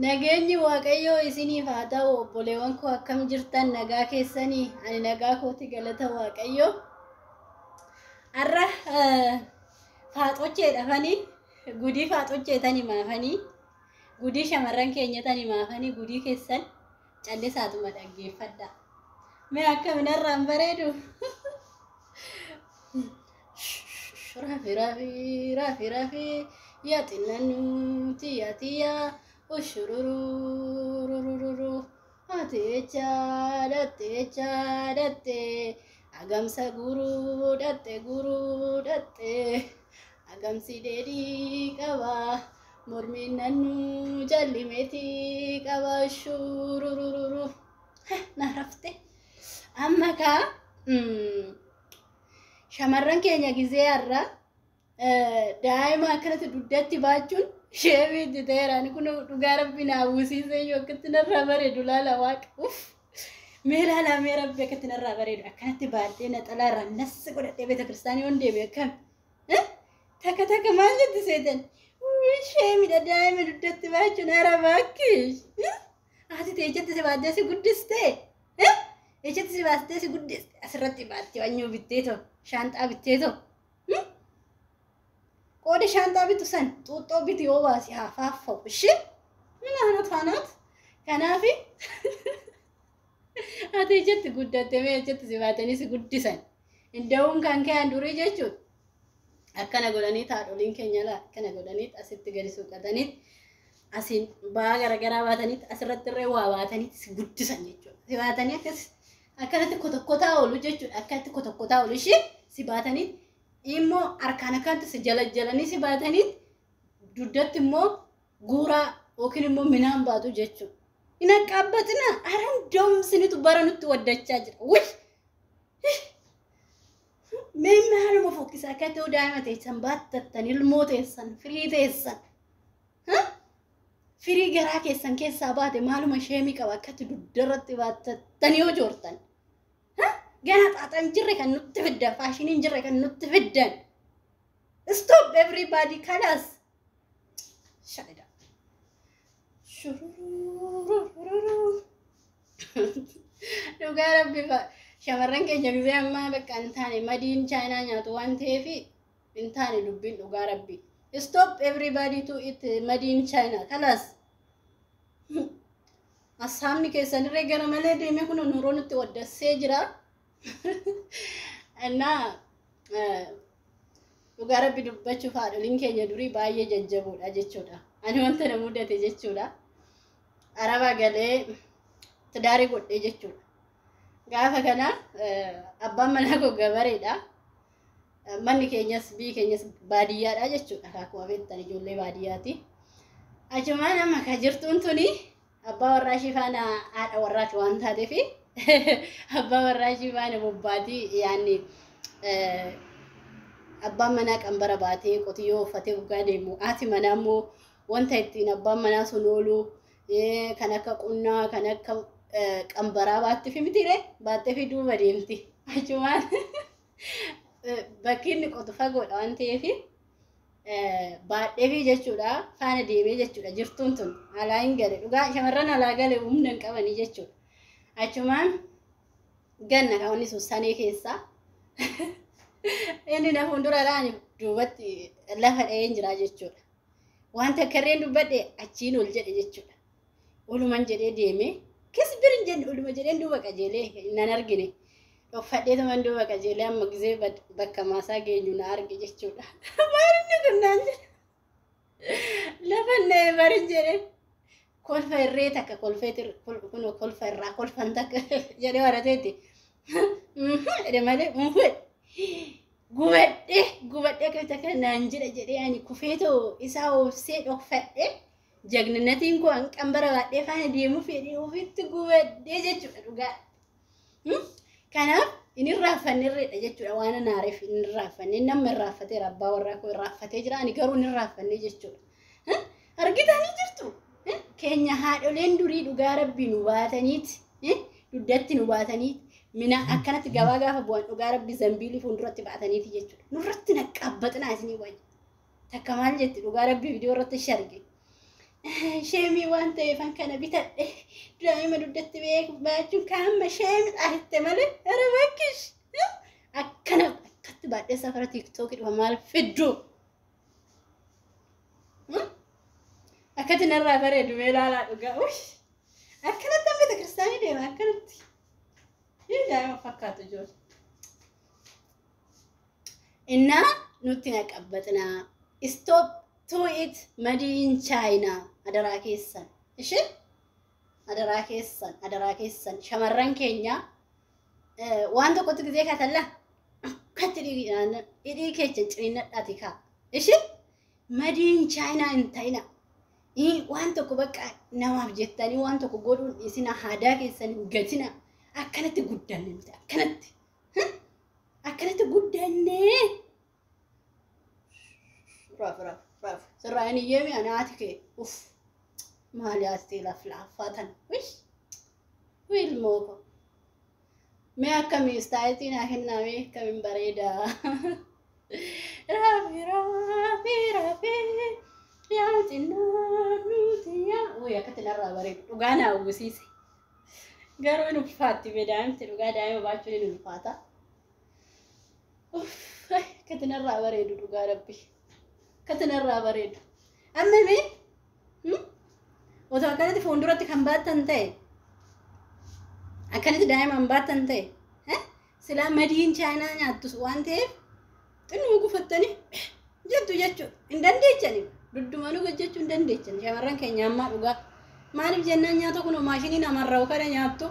Nageenyi Waaqayyoo isiniif haa ta'u. Obboleewwan koo, akkam jirtan? Nagaa keessanii? Ani nagaa kooti, galata Waaqayyoo. Har'a faaxochee dhafanii gudii faaxochee tani maafanii, gudii shamarran keenya tani maafanii, gudii keessan callisaatuma dhaggeeffadha. Mee akkaminarraan bareedu? Rafi rafi rafi rafi yaa xinnannu tiyya tiyya ushurururururu ateecha dhatte dhatte agamsa guruu dhatte guruu dhatte agamsi dheedhii qaba, mormiin nannu jallimeetii qaba, shururururu na rafte. Amma kaa shamarran keenya gizee har'a daa'ima akkanatti dugdatti baachuun sheemiitti ta'eera. Ani kun dhugaa Rabbi naa buusiisee iyyuu akkatti narraa bareedu laala Waaqa. Uff! Mee laalaa, mee Rabbi akkatti narraa bareedu, akkanatti baadhee naxalaa irraa nassi godhadhee beeta kiristaanii yoon deeme akkam? Takka takka maal jetti seetan? Sheemidha daa'ima dugdatti baachuun, hara baakkish. Ati teechatti si baattee si guddistee? Echatti si baastee si guddiste, asirratti baattee wanyuu bittee too, shaanxaa bittee too. Qooda shaanxaa bitu san xuuxxoo biti, yoo baasi haa faaffa'u. Ishee mina hanat faanaat. Kanaafi ati ijatti guddatte, mee ijatti si baatanii si guddisan. Inda'uun kan ka'an durii jechuudha. Akkana godhanii haadholiin keenya laa akkana godhanii asitti gadi suuqatanii, asiin ba'aa garaagaraa baatanii, asirratti illee waa baatanii si guddisan jechuudha. Si baatanii akkas akkanatti kotokkotaa oolu jechuudha. Akkanatti kotokkotaa oolu ishee si baatanii immoo harkaan akkanatti si jala jalanii si baatanii, dugdatti immoo guuraa yookiin immoo minaan baatu jechuudha. Hin akkaabbatina, haran doomsinitu bara nutti waddachaa jira. Wuy! Mee maaluma fokkisaa akka ta'u, daa'ima teessan baattattan, ilmoo teessan, firii teessan. Firii garaa keessan keessaa baate maaluma sheemii qaba akkatti dugdarratti baattattan yoo joortan? Gana xaaxaan jirre kan nutti fiddan, faashiniin jirre kan nutti fiddan. Stop everybody, kalas. Shut it up. Shurururururu. Dhugaa Rabbi, shamarran keenya gizee ammaa bakka hin taane madiin chaayinaa nyaatu waan ta'eef hin taane dubbiin, dhugaa Rabbi. Stop everybody to eat madiin China. Kalas. Ashaabni keessanirree gara malee deemee kun nuroo nutti waddassee jira. Innaa dhugaa Rabbi dubbachuuf haadholiin keenya durii baay'ee jajjaboodha jechuudha. Ani wanta na mudate jechuudha. Araba galee tidaarii godhee jechuudha. Gaafa kana abbaan manaa koo gabareedha. Manni keenyas biyyi keenyas baadiyyaadha jechuudha. Akkuma beektan ijoollee baadiyyaati. Achumaan amma ka jirtuun tuni abbaa warraa ishii faana haadha warraati waan taateef, abbaa warraa ishii faana bobbaatii. Yaanni abbaan manaa qambara baatee qotiyyoo uffatee waggaa deemu, haati manaa immoo wanta ittiin abbaan manaa sun oolu kan akka qunnaa, kan akka qambaraa baatti fi mitiire baattee fi duuba deemti. Achumaan bakki inni qotu fagoodha waan ta'eef baadhee fi jechuudha faana deemee jechuudha. Jirtuun tun alaa hin gale, dhugaa shamarran alaa gale humna hin qabanii jechuudha. Achumaan ganna kan wanni sun sanee keessaa inni na fuuldura dhaan duubatti lafa dha'een jira jechuudha. Wanta akka irreen dubbadhe achiin ol jedhe jechuudha. Oluman jedhee deemee kis birin jenne, oluma jedheen duuba qajeelee nan argine. Dhoffadhee tuman duuba qajeelee, amma gizee bakka maasaa geenyu na arge jechuudha. "Maal inni kun?" naan jedhe. Lafa na'e barin jedhe. Kolfa irree takka kolfee, kun kolfa irraa kolfan takka jedhee warateetti. Jedhe malee gubadhee gubadhee akka takka naan jedhe jedhee, ani kufeetoo isaa obsee dhokfadhee, jagninatiin koo an qambara baadhee faana deemuu fedhee ofitti gubadhee jechuudha dhugaa. Kanaaf inni irraanfanne jechuudha, waan anaareef inni irraanfanne, nama irraanfateera, abbaa warraa koo irraanfatee jira, ani garuu inni irraanfanne jechuudha. Argitanii jirtu. Keenya haadholeen durii dhugaa Rabbii nu baataniiti, dugdatti nu baataniiti, mina akkanatti gabaa gaafa bu'an dhugaa Rabbii zambiilii fuulduratti baataniiti jechuudha. Nurratti naqqabbaxinaa isinii wayya. Takka maal jetti dhugaa Rabbii viidiyoo irratti sharge. Sheemii waan ta'eefan kana bitadhe daa'ima dugdatti baachuun kaamma sheemii dhahitte malee ara bakkish akkana akkatti baadhee safara tiiktookii dhufa maal fiddu akkatti narraa bareedu mee ilaalaa dhugaa akkanatti amma beeta kiristaanii deema akkanatti daa'ima fakkaatu ijoollee. Innaa nutti naqabbaxinaa stop to it made in China adaraa keessan ishee adaraa keessan adaraa keessan shamarran keenya waan tokkotti gizee kaatalla akkatti hidhii keessa ciniinnadhaati kaa ishee made in China hin ta'ina waan tokko bakka namaaf jettanii waan tokko godhuun dhiisina aadaa keessan hin gatina akkanatti guddanne nuti akkanatti akkanatti guddanne raaf raaf raaf sirraa hin iyyeemi ani haati kee uff maali haati laflaaffaa tan wish ilmoo ko mee akkamii istaayitii naa kennaa mee akkamiin bareedaa raafi raafi raafi yaa xinnaa nuti yaa wuy akkatti narraa bareedu dhugaa naa uwwisiise garuu hin ulfaatti bee daa'imti dhugaa daa'ima baachuun hin ulfaata uff akkatti narraa bareedu dhugaa rabbi akkatti narraa bareedu amma mee otoo akkanatti fuulduratti kan baattan ta'e akkanatti daa'ima baattan ta'e silaa made in China nyaattus waan ta'eef xinnuma gufattanii jettu jechuudha hin dandeechani duddumanuu hojjechuu hin dandeechan shamarran keenya ammaa dhugaa maaliif jennaan nyaata kun maashinii namarraa kana nyaattu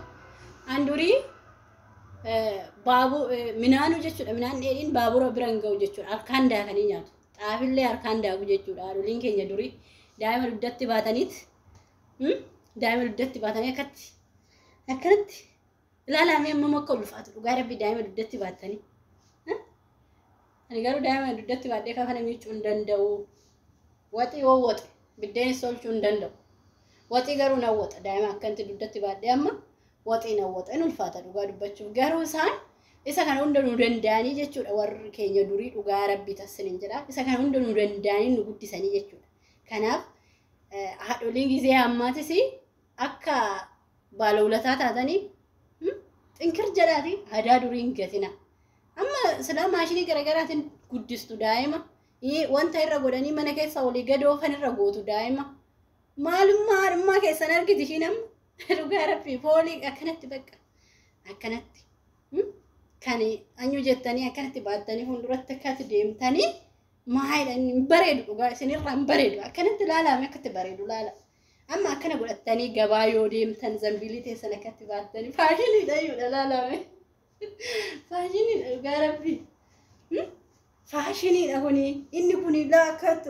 an durii baabuu minaanuu jechuudha minaan dheedhiin baabura bira hin ga'u jechuudha harkaan daakanii nyaatu xaafillee harkaan daaku jechuudha haadholiin keenya durii daa'ima dugdatti baataniit daa'ima dugdatti baatanii akkatti akkanatti ilaalamee amma akka ulfaatu dhugaa rabbi daa'ima dugdatti baatanii. Ani garuu daa'ima dugdatti baadhee kafana miicuu hin danda'u. Waxii yoo waxi biddeenis tolchuu hin danda'u. Waxii garuu nan waxa daa'ima akkanatti dugdatti baadhee amma waxii nan waxa hin ulfaata dhugaa dubbachuuf garuu isaan isa kana hunda nu danda'anii jechuudha warri keenya durii dhugaa rabbi tassin jedha isa kana hunda nu danda'anii nu guddisanii jechuudha. Kanaaf haadholiin gizee ammaatis akka baalawulataa taatanii xinkir jedhaati aadaa durii hin gatina. Amma silaa maashinii garaagaraatiin guddistu daa'ima wanta irra godhanii mana keessa olii gad oofan irra gootu daa'ima. Maalummaa haadhummaa keessan argiti ishiin amma dhugaa rabbii foolii akkanatti bakka akkanatti kan anyu jettanii akkanatti baattanii fuulduratti akkatti deemtanii maalidha inni hin bareedu dhugaa isinirraa hin bareedu akkanatti ilaalame akkatti bareedu laala. Amma akkana godhattanii gabaa yoo deemtan zambiilii teessan akkatti baattanii faashiniidha iyyuudha laalame. Faashiniidha dhugaa rabbii. Faashiniidha kuni inni kuni laa akkatti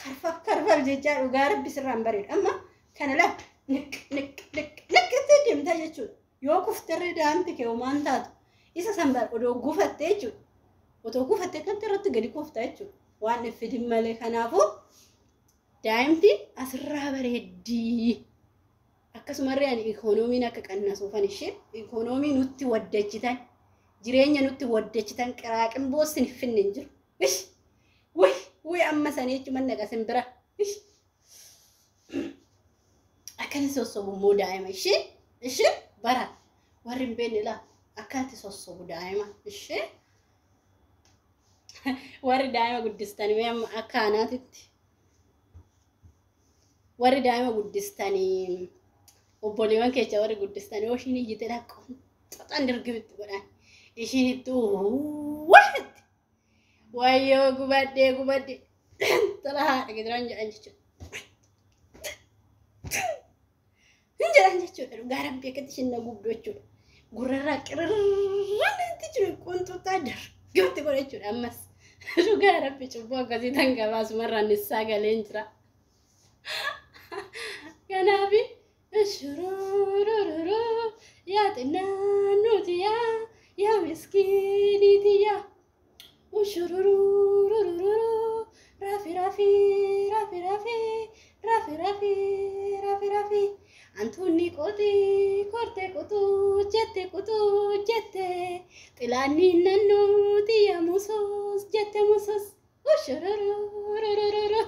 karfaf karfaf jechaa dhugaa rabbi sirraa hin bareedu. Amma kana laa niq niq niq niq itti deemtaa jechuudha. Yoo kufterree daa'imti kee homaan taatu isa san odoo gufattee jechuudha. Otoo gufattee kan irratti gadi kufta jechuudha. Waan iffidin malee kanaafuu daa'imti asirraa bareeddii. Akkasumarree ani ikoonomiin akka qannasuufan ishee ikoonomii nutti waddachitan jireenya nutti waddachitan qiraaqin sin finne hin jiru. Ish! Wuy! Wuy amma sanii jechuun manna qasin bira. Ish! Akkana sossobu immoo daa'ima ishee ishee bara warri hin beekne laa akkanatti sossobu daa'ima ishee warri daa'ima guddistanii mee amma akka anaatitti warri daa'ima guddistanii obboleewwan keessa warri guddistanii yoo ishiin iyyite qoxan dirgimitti godhan ishiin itti wahitti wayyoo gubadhee gubadhee tola haadha gidiraan jedhan jechuudha. Hin jedhan jechuudha dhugaa rabbii akkatti ishiin na gubdu jechuudha. Gurrarraa qirrirraan jiru qunxuxaa dargimti godha jechuudha ammas. Dhugaa rabbi cubbuu akkasii tan gabaasumarraan nissaa galeen jira. Kanaaf shururururu yaa xinnaa nuti yaa yaa miskiiniiti yaa shurururururu raafi raafi raafi raafi raafi raafi raafi raafi antuunni qotii korte kutuu jette kutuu jette xilaanni nannuu xiyya musos jette musos shurururururu.